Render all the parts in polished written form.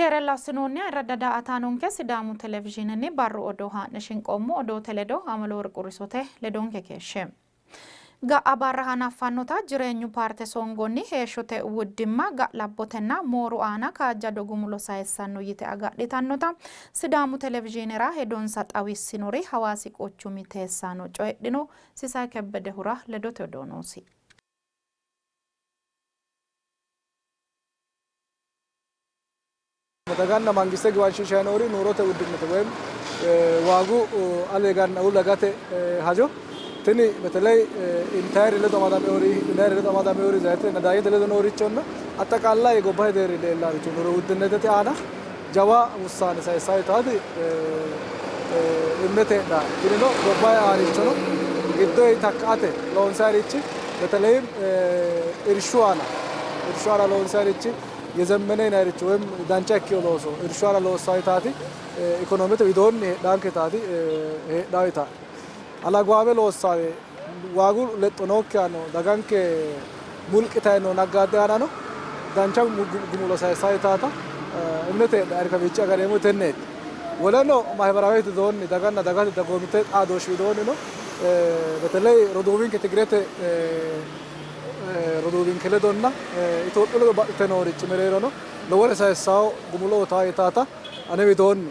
Keerella assinoonni ayirradda daa''ataanonke Sidaamu Televizhiinenni barru odoo haa'ne shinqoommo odoote ledo Amaloworq Urisote ledonke keeshshe. Ga'a barra hanaffannota Jireenyu paarte songonni heeshshote wuddimma, ga'labbotenna mooru aana kaajjado gumulo sayissanno yite agadhitannota Sidaamu Televizhiinera hedonsa xawissinori Hawaasi quchumi teessaano coyidhino. Sisay Kebbedehura ledote odoo noosi. Daganna mangiste giwanshiishanni noori nurote wuddinnete woyim waagu ale higanna uulla higate hajo tini beteley intayiri ledo amadamewori hidhinayiri ledo amadamewori zayite nadaajete ledo noorichonna axxaqaalaye gobbate deerri leellaricho nuro wuddinetete aana jawa wussaane sayissanno yitaati immete heedhanno. Tinino gobbayi aarichono giddoyi takka''ate loonsayirichi beteleyim irshu aana irshu aana loonsayirichi Yezemmene yinayiricho woyim dancha ikkino looso irshu aana loossanno yitaati ikonoomete widoonni heedhaanke yitaati heedhanno yitaati. Alagwaame loossawe waagu lexxo nookkihano daganke mulqitanni noo naggaadde aanano dancha gumulo sayissanno yitaata imnete heedhanno. Ani kawiichi agareemmohu tenneeti. Woleno mahibaraawete widoonni daganna dagate dagoomitte xaadooshshi widoonnino beteley roduuwinke Tigirete roduuwinke ledonna Itophiyu ledo baxxite noorichi mereerono lowore sayissawo gumulo utaa yitaata ane widoonni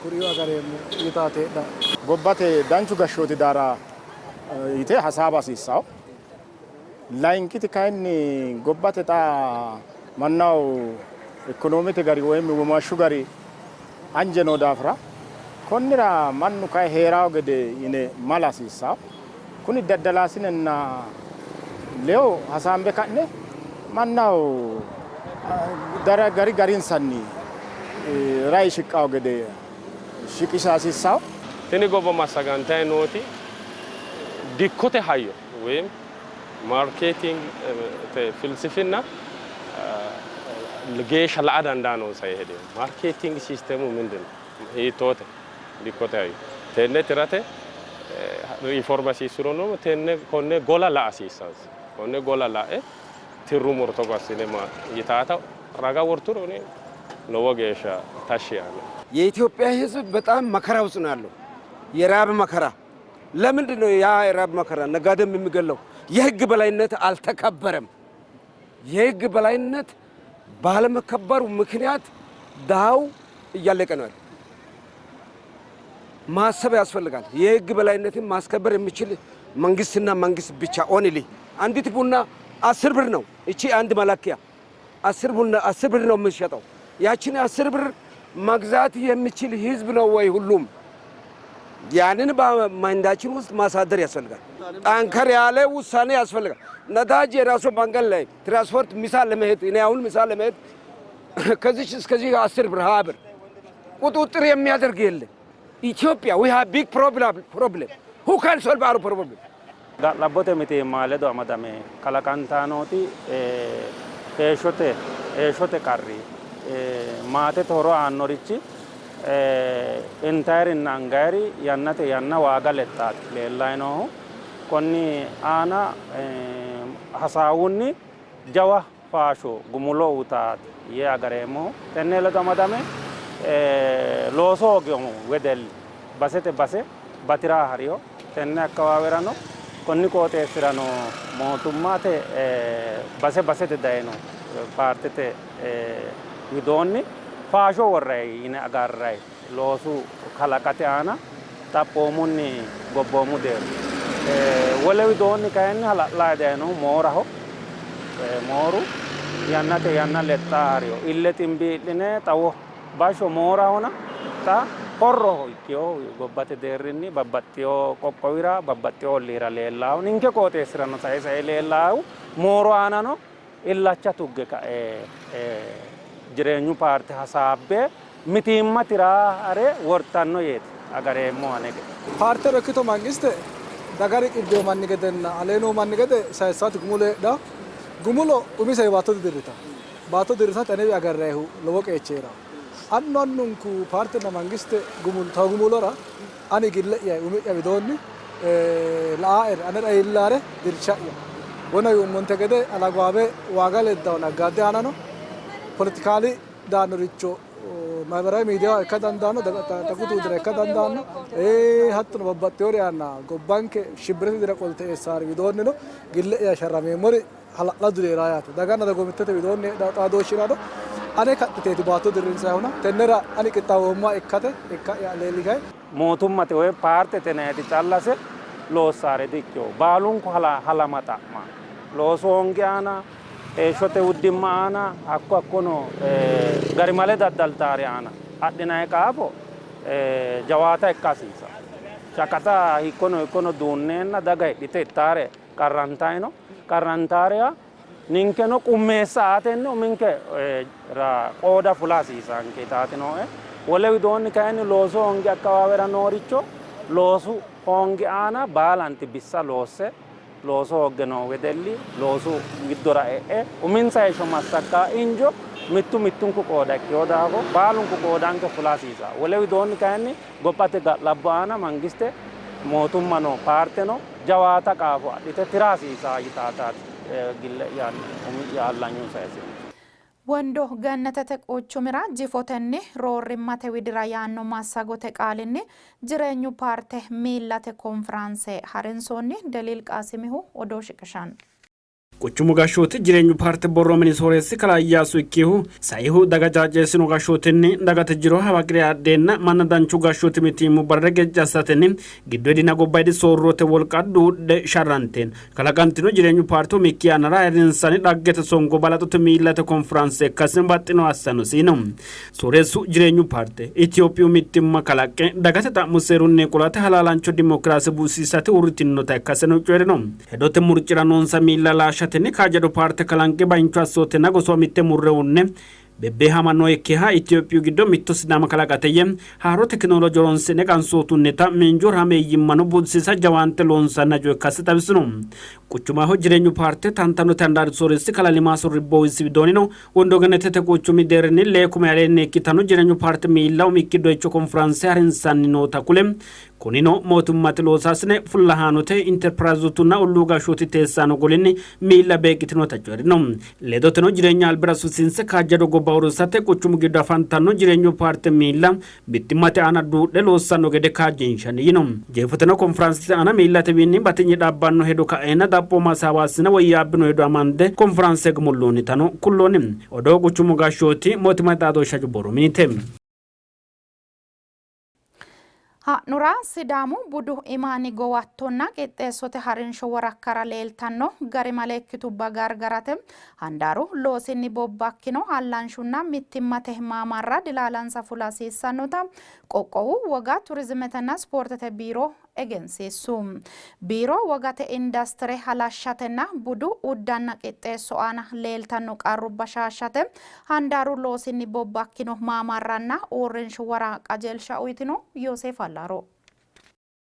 kuriuu agareemmo yitaati heedhanno. Gobbate danchu gashshooti daara yite hasaawa hasiissawo. Layinkiti kayinni gobbate xa mannaho ikkonoomete gari woyim womaashshu gari anje noo daafira konnira mannu kayi hee'rawo gede yine mala hasiissawo. Kuni daddalaasinenna ledo hasaambe ka'ne mannaho dara gari garinsanni rayi shiqqawo gede shiqisha hasiissawo. Tini gobba massagantanni nooti dikkote hayyo woyim marketing filsifinna geeshsha la'a dandaa noonsa yee hedeemmo. Marketing system mindin no? Hiittoote? Dikkote hayyo tenne tirate riiforme hasiissurono tenne konne gola la'a hasiissansa. Konne gola la'e tirrummoro togo assine yitaata raga worturo lowo geeshsha tashshi yaannoe. የኢትዮጵያ ሕዝብ በጣም መከራ ውስጥ ነው ያለው። የራብ መከራ። ለምንድን ነው ያ የራብ መከራ ነጋዴም የሚገለው? የህግ በላይነት አልተከበረም። የህግ በላይነት ባለመከበሩ ምክንያት ድሃው እያለቀ ነው ያለው። ማሰብ ያስፈልጋል። የህግ በላይነትን ማስከበር የሚችል መንግስትና መንግስት ብቻ only። አንዲት ቡና 10 ብር ነው። እቺ አንድ መለኪያ 10 ቡና 10 ብር ነው የምንሸጠው። ያችን 10 ብር መግዛት የሚችል ህዝብ ነው ወይ ሁሉም? ያንን በ mind ኣችን ውስጥ ማሳደር ያስፈልጋል። ጠንከር ያለ ውሳኔ ያስፈልጋል። ነዳጅ የራሱ መንገድ ላይ ትራንስፖርት ምሳ ለመሄድ እኔ አሁን ምሳ ለመሄድ ከዚች እስከዚህ 10 ብር 20 ብር ቁጥጥር የሚያደርግ የለም። ኢትዮጵያ we have big problem who can solve our problem? Ga'labbote mitiimma ledo amadame kalaqantanni nooti heeshshote heeshshote qarri maatete horo aannorichi intayirinna angayiri yannate yanna waaga lexxaati leellanni noohu. Konni aana hasaawunni jawa faasho gumulo uytaati yee agareemmohu. Tenne ledo amadame looso hoogino wedelli basete base bati'ra harino. Tenne akkawaawerano konni qooxeessirano mootummate base basete dayino paartete widoonni faasho worrayi yine agarrayi loosu kalaqate aana xaphoomunni gobboomu deerri. Wole widoonni kayinni hala'layi dayinohu mooraho. Mooru yannate yanna lexxa harino. Ille ximbii'line xawo bashsho moorahona xa horroho ikkino gobbate deerrinni babbaxxino qoqqowira babbaxxino olliira leellahu ninke qooxeessirano sae sae leellahu mooru aanano illacha tugge ka'e jireenyu paarte hasaabbe mitiimma tiraare wortanno yeeti agareemmohu ane gede. Paarteno ikkito mangiste daga riqibbino manni gedenna alee noo manni gede sayissaati gumulo heedhanno. Gumulo umisenni baatto didirritanno. Baatto dirrisate anewi agarrannihu lowo qeechi hee'ranno. Annu annunku paartenna mangiste gumultanno gumulora ani gille'ya umi'ya widoonni la''aere anera iillaare dirsha'ya wona yuummonte gede alagwaabe waaga leddanno naggaadde aanano politikali daannoricho Maahibarawe miidiyaho ikka dandaanno, taqu tuudira ikka dandaanno, hattono babbaxxinori aana gobbanke shibbirete widira qolte eessaari widoonnino gille'ya sharrameemmori hala'ladu hee'raa yaate. Daganna dagoomittete widoonni heedhanno xaadooshshirano ane kaxxiteeti baatto dirrinsayihuna tennera ani qixxaawoommoha ikkate ikka'ya leellishay. Mootummate woy paartete yinanniti callase loossare dikkino. Baalunku halama xa'ma. Loosu hoongi aana, heeshshote wuddimma aana, hakko hakkono garimale daddaltaari aana adhinanni qaafo jawaata ikka hasiissanno. Shaqaxa hiikkono hiikkono duunneenna daga hidhite ittaare qarrantanni no. Qarrantaariha ninkeno qummeessa aatenni uminke qooda fula hasiisanke yitaati nooe. Wole widoonni kayinni loosu hoongi akkawaawera nooricho loosu hoongi aana baalanti bissa loosse looso hoogge noo wedelli loosu giddora e'e uminsa heeshsho massaggaa injo mittu mittunku qooda ikkino daafo baalunku qoodanke fula hasiisanno. Wole widoonni kayinni gobbate ga'labbo aana mangiste mootummano paarteno jawaata qaafo adhite tira hasiisanno yitaataati gille'yanni umi'ya hallanyun sayseemmo. Wondo Gennetete quchumira jifotenni roorrimmate widira yaanno massagote qaalinni Jireenyu paarte miillate konfiraanse harinsoonni. Deliil Qaasimihu odoo shiqishanno. Quchumu gashshooti Jireenyu paarte borro mini sooreessi kalaa Iyyaasu Ikkihu saihu daga jaajeessino gashshootinni dagate jiro hawaqire adheenna manna danchu gashshooti mitiimmu barre gecci assatenni giddoydinna gobbaydi soorrote wolqa duudhe sharranteen kalaqantino Jireenyu paarte umikki yannara ayirrinsanni dhaggete songo balaxote miillate konfiraanse ikkase baxxino assanosi yino. Sooreessu Jireenyu paarte Itophiyu mittimma kalaqqe dagate xa'mo seerunni qolate halaalancho dimokiraase buusiisate uurritinota ikkaseno coyi'rino. Hedote murci'ra noonsa miilla laashshatenni kaajjado paarte kalanqe baincho assootenna gosowa mitte murre hunne bebbeehama nookkiha Itophiyu giddo mitto Sidaama kalaqate yee haaro tekinoloje horonsi'ne qansootunnita miinju rameeyyimmano buuxisiisa jawaante loonsanni hajo ikkase xawisino. Quchumaho Jireenyu paarte tantanote handaari sooreessi kalaa Limaaso Ribbowisi widoonnino Wondo Gennetete quchumi deerrinni 10,000 aleenni ikkitanno Jireenyu paarte miilla umikki doyicho konfiraanse harinsanni noota kule kunino mootimmate loosaasine, fullahaanote, interpirayzootunna olluu gashshooti teessaano golinni miilla beeqqitinota coyi'rino. Ledoteno jireenya albira susiinse kaajjado gobba uurrisate quchumu giddo afantanno jireenyu paarte miilla mittimmate aana duudhe loossanno gede kaajjinshanni yino. Jeefoteno konfiraansete aana miillatewiinni batinye dhaabbanno hedo ka'eenna xaphooma hasaawa assine woyyaabbino hedo amande konfiraanse gumulloonnitano kulloonni. Odoo quchumu gashshooti mootimmate xaadooshshe hajo borro minite. Ha'nura Sidaamu budu imaani gowattonna qixxeessote harinsho worakkara leeltanno garimale ikkitubba gargarate handaaru loosinni bobbakkino hallanshunna mittimmate maamarra dilaalansa fula hasiissannota qoqqowu woga turizimetenna ispoortete biiro egensiissu. Biiro wogate indastire halashshatenna budu uddanna qixxeesso aana leeltanno qarrubba shaashshate handaaru loosinni bobbakkino maamarranna uurrinshuwara qajeelsha uytino. Yooseef Allaaro.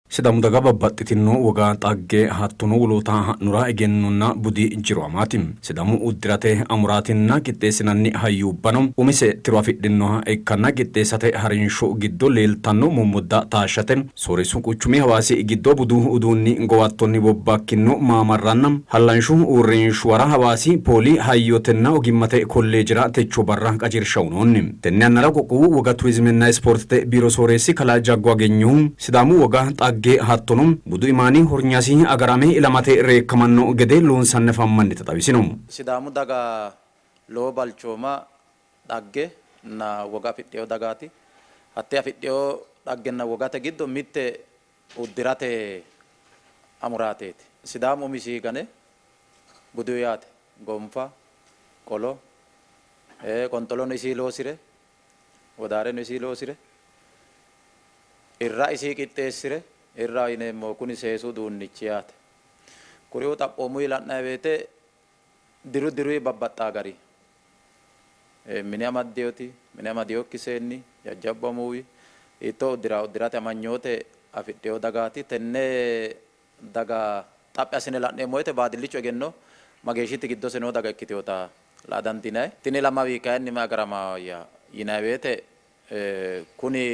Sidaamu daga babbaxxitino woga, xagge hattono woloota ha'nura egennonna budi jiro amaati. Sidaamu uddi'rate amuraatinna qixxeessinanni hayyubbano umise tiro afidhinoha ikkanna qixxeessate harinsho giddo leeltanno mommodda taashshate Sooreessu quchumi Hawaasi giddo budu uduunni gowattonni bobbakkinno maamarranna hallanshu uurrinshuwara Hawaasi Pooli Hayyotenna Ogimmate Kolleejera techo barra qajeelsha uynoonni. Tenne yannara qoqqowu woga turizimenna ispoortete biiro sooreessi kalaa Jaggo Agenyohu Sidaamu woga, xagge hattono budu imaani hornyasi agarame ilamate reekkamanno gede loonsanni afammannita xawisino. Sidaamu daga lowo balchooma, dhagge nna woga afidhino dagaati. Hatte afidhino dhaggenna wogate giddo mitte uddi'rate amuraateeti. Sidaamu umisi gane budihu yaate. Gonfa, qolo, qonxolono isii loosi're, wodaareno isii loosi're, irra isii qixxeessi're, irraho yineemmohu kuni seesu uduunnichi yaate. Kuriuu xaphoomunni la'nanni woyte diru diruyi babbaxxaa gari mine amaddinoti, mine amadinokki seenni, jajjabbu amuwi hiittoo uddi'ra uddi'rate amanyoote afidhino dagaati. Tenne daga xaphi assine la'neemmo woyte baadillicho egenno mageeshshiti giddose noo daga ikkitinota la'a dandiinanni. Tini ilamawii kayinni mayi agaramayya yinanni woyte kuni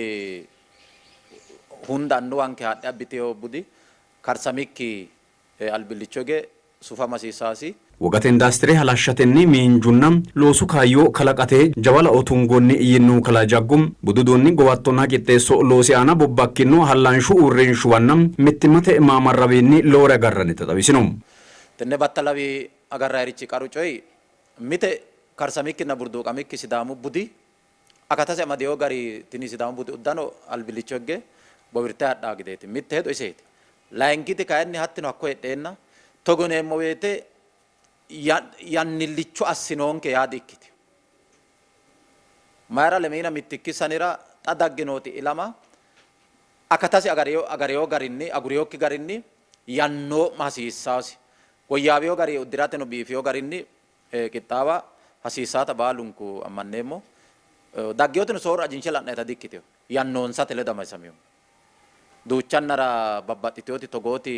hunda annuwanke haadhe abbitino budi karsamikki albillicho hige sufama hasiissaasi. Wogate industire halashshatenni miinjunna loosu kaayyo kalaqate jawa lao tungoonni yiinohu kalaa Jaggu, budu uduunni gowattonna qixxeesso loosi aana bobbakkinno hallanshu uurrinshuwanna mittimmate maamarrawiinni lowore agarrannita xawisino. Tenne battalawi agarrayirichi qaru coyi mite karsamikkinna burduuqamikki Sidaamu budi akatasi amadino gari tini Sidaamu budi uddano albillicho higge bowirte hadhanno gedeeti. Mitte hedo iseeti. Layinkiti kayinni hattino hakko heedheenna togo yineemmo woyte yannillicho assinonke yaa di''ikkitino. Mayra lemiina mittikki sanira xa dagginoti ilama akatasi agarino garinni agurinokki garinni yannoo'ma hasiissaasi. Woyyaawino garinni uddi'rateno biifino garinni qixxaawa hasiissaata baalunku ammanneemmo. Dagginotino soorro ajinshe la'nannita di''ikkitino. Yannoonsate ledo amadisaminohunni. Duuchannara babbaxxitinoti togooti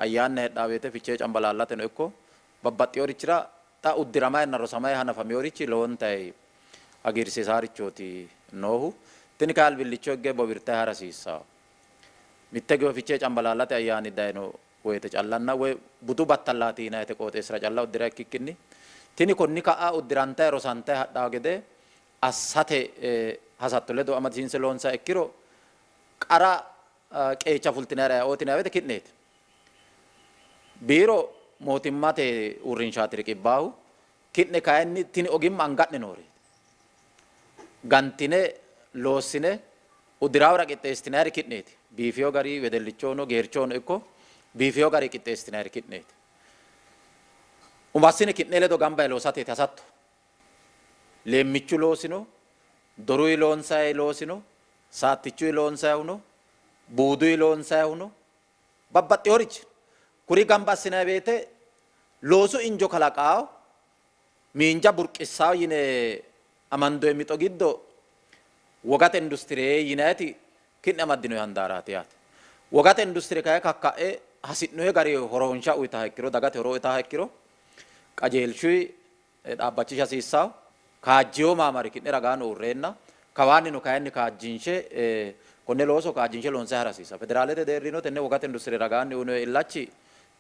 ayyaanna heedhanno woyte Fichee Cambalaallateno ikko babbaxxinorichira xa uddiramayenna rosamaye hanafaminorichi lowontayi hagiirsiisaarichooti noohu. Tini kayi albillicho higge bowirtayi hara hasiissanno. Mitte giwe Fichee Cambalaallate ayyaani dayino woyte callanna woy budu battalaati yinannite qooxeessira calla uddira ikkikkinni tini konni ka'a uddirantayi rosantayi hadhanno gede assate hasatto ledo amadisiinse loonsiha ikkiro qara qeecha fultinanniri ayeooti yinanni woyte ki'neeti. Biiro mootimmate uurrinshaati riqibbaahu, ki'ne kayinni tini ogimma anga'ne nooreeti. Gantine loossine uddiraahura qixxeessitinanniri ki'neeti. Biifino gari wedellichohono geerchohono ikko biifino gari qixxeessitinanniri ki'neeti. Umo assine ki'ne ledo gamba yee loosateeti hasatto. Leemmichu loosino, doruyi loonsayi loosino, saattichuyi loonsayihu no, buuduyi loonsayihu no, babbaxxinorichi no. Kuri gamba assinanni woyte loosu injo kalaqawo, miinja burqissawo yine amandoonni mixo giddo wogate industire yinanniti ki'ne amaddinoonni handaaraati yaate. Wogate industire kayi kakka'e hasi'noonni gari horoonsha uyitaha ikkiro, dagate horo uyitaha ikkiro qajeelshuyi dhaabbachisha hasiissanno. Kaajjino maamari ki'ne ragaanni uurreenna kawaannino kayinni kaajjinshe konne looso kaajjinshe loonsayi hara hasiissanno. Federaalete deerrino tenne wogate industire ragaanni uyinoonni illachi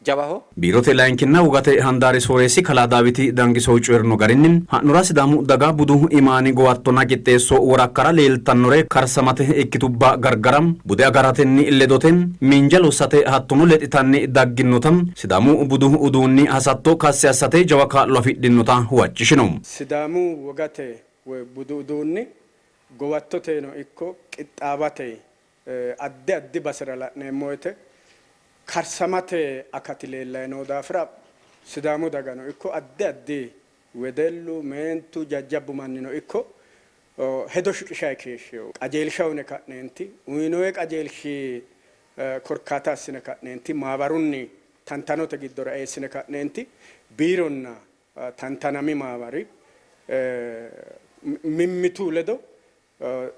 jawaho. Biirote layinkinna wogate handaari sooreessi kalaa Daawiti Dangisohu coyi'rino garinni, ha'nura Sidaamu daga budu imaani gowattonna qixxeesso worakkara leeltannore karsamate ikkitubba gargara, bude agaratenni ledote miinja lossate hattono lexxitanni dagginnota Sidaamu budu uduunni hasatto kassi assate jawa kaa'lo afidhinnota huwachishino. Sidaamu wogate woy budu uduunni gowattoteno ikko qixxaawate addi addi basera la'neemmo woyte karsamate akati leellanni noo daafira Sidaamu dagano ikko addi addi wedellu, meentu, jajjabbu mannino ikko hedo shiqishanni keeshshino. Qajeelsha uyine ka'neenti uyinoonni qajeelshi korkaata assine ka'neenti maabarunni tantanote giddora eessine ka'neenti biironna tantanami maabari mimmitu ledo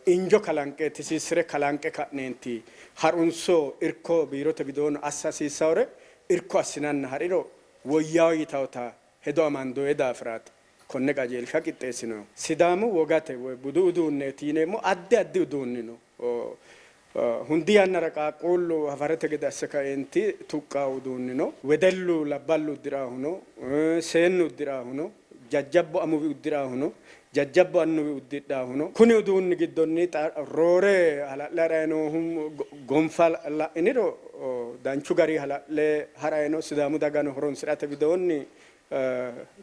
injo kalanqe tisiissire kalanqe ka'neenti ha'runso irko biirote widoonni assa hasiissawore irko assinanna ha'riro woyyawo yitawota hedo amandoonni daafiraati konne qajeelsha qixxeessinoonnihu. Sidaamu wogate woy budu uduunneeti yineemmo addi addi uduunni no. Hundi yannara qaaqquullu hafarete gede asse kaeenti tuqqawo uduunni no. Wedellu labballu uddi'raahu no, seennu uddi'raahu no, jajjabbu amuwi uddi'raahu no, jajjabbu annuwi uddidhaahu no. Kuni uduunni giddonni xa roore hala'le ha'rayi noohu gonfa la'iniro danchu garii hala'le ha'rayi no. Sidaamu dagano horonsi'rate widoonni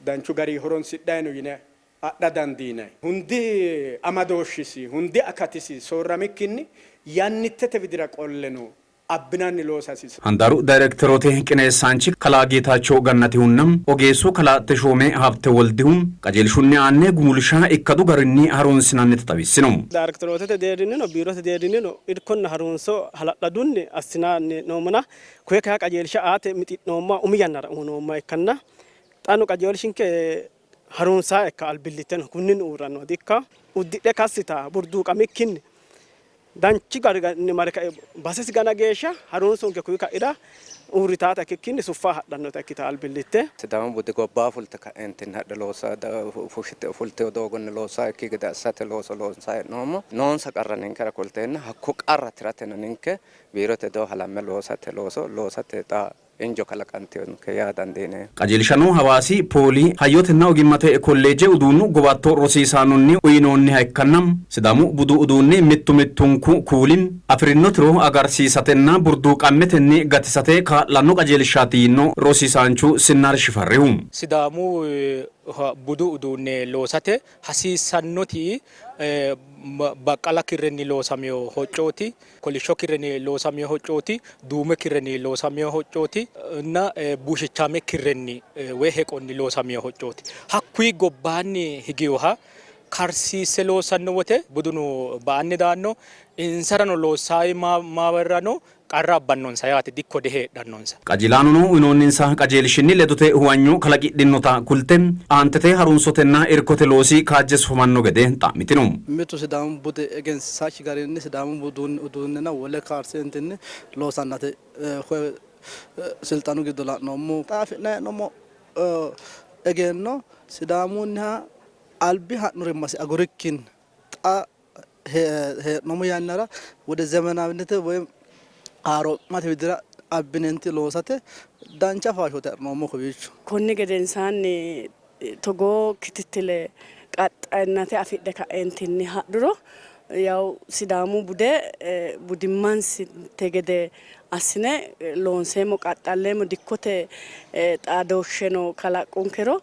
danchu garii horonsidhayi no yine adha dandiinanni. Hundi amadooshshisi, hundi akatisi soorramikkinni yannittete widira qolleno abbinanni loosa hasiissanno. Handaaru dayrekiteroote qineessaanchi kalaa Geetaachew Gannatihunna ogeessu kalaa Teshoome Habtewoldihu qajeelshunni aanne gumulsha ikkadu garinni harunsinannita xawissino. Dayrekiterootete deerrinnino biirote deerrinnino irkonna harunso hala'ladunni assinanni hee'noommona koye kayi qajeelsha aate mixi'noommoha umi yannara uyinoommoha ikkanna xaano qajeelshinke harunsaa ikka albillitteno kunninni uurrannoha di''ikkanno. Uddidhe kassita burduuqamikkinni danchu garinni mare kae basesi gana geeshsha harunsonke kuyi ka'ira uurritaata ikkikkinni suffa hadhannota ikkita albillitte. Sidaamu budi gobbaa fulte ka'eentinni hadhe loossa fushshite fultino doogonni loossaakki gede assate looso loonsanni hee'noommo. Noonsa qarra ninkera kulteenna hakko qarra tirateno ninke biirote ledo halamme loosate looso loosate xa. injo kalaqantinonke yaa dandiineemmo. Qajeelshano Hawaasi Pooli Hayyotenna Ogimmate Kolleeje uduunnu gowatto rosiisaanonni uynoonniha ikkanna, Sidaamu budu uduunni mittu mittunku kuuli afi'rino tiro agarsiisatenna burduuqammetenni gatisate kaa'lanno qajeelshaati yiino rosiisaanchu Sinnaar Shifarrihu. Sidaamu budu uduunne loosate hasiissannoti baqqala kirrenni loosamino hoccooti, kolishsho kirrenni loosamino hoccooti, duume kirrenni loosamino hoccooti nna bushichaame kirrenni woy heqonni loosamino hoccooti. Hakkuyi gobbaanni higinoha karsiisse loossanno wote buduno ba''anni daanno, insarano loossayi maamarrano qarra abbannonsa yaate, dikko diheedhannonsa. Qajeelaanono uynoonninsa qajeelshinni ledote huwanyo kalaqidhinnota kulte, aantete harunsotenna irkote loosi kaajje sufamanno gede xa'mitino. Mitu Sidaamu bude egensiisaakki garinni Sidaamu budu uduunnenna wole kaarseentinni loosannate koye silxanu giddo la'noommo. Xa afi'nanni hee'noommo egenno Sidaamunniha albi ha'nurimmasi agurikkinni xa hee'noommo yannara wode zemenaawinnete woy haaroo'mate widira abbinenti loosate dancha faashooti adhinoommo kowiicho. Konni gedensaanni togoo kitittile qaxxayinnate afidhe ka'eentinni hadhuro yaw Sidaamu bude budimmansinte gede assine loonseemmo, qaxxalleemmo, dikkote xaadooshsheno kalaqqunkero.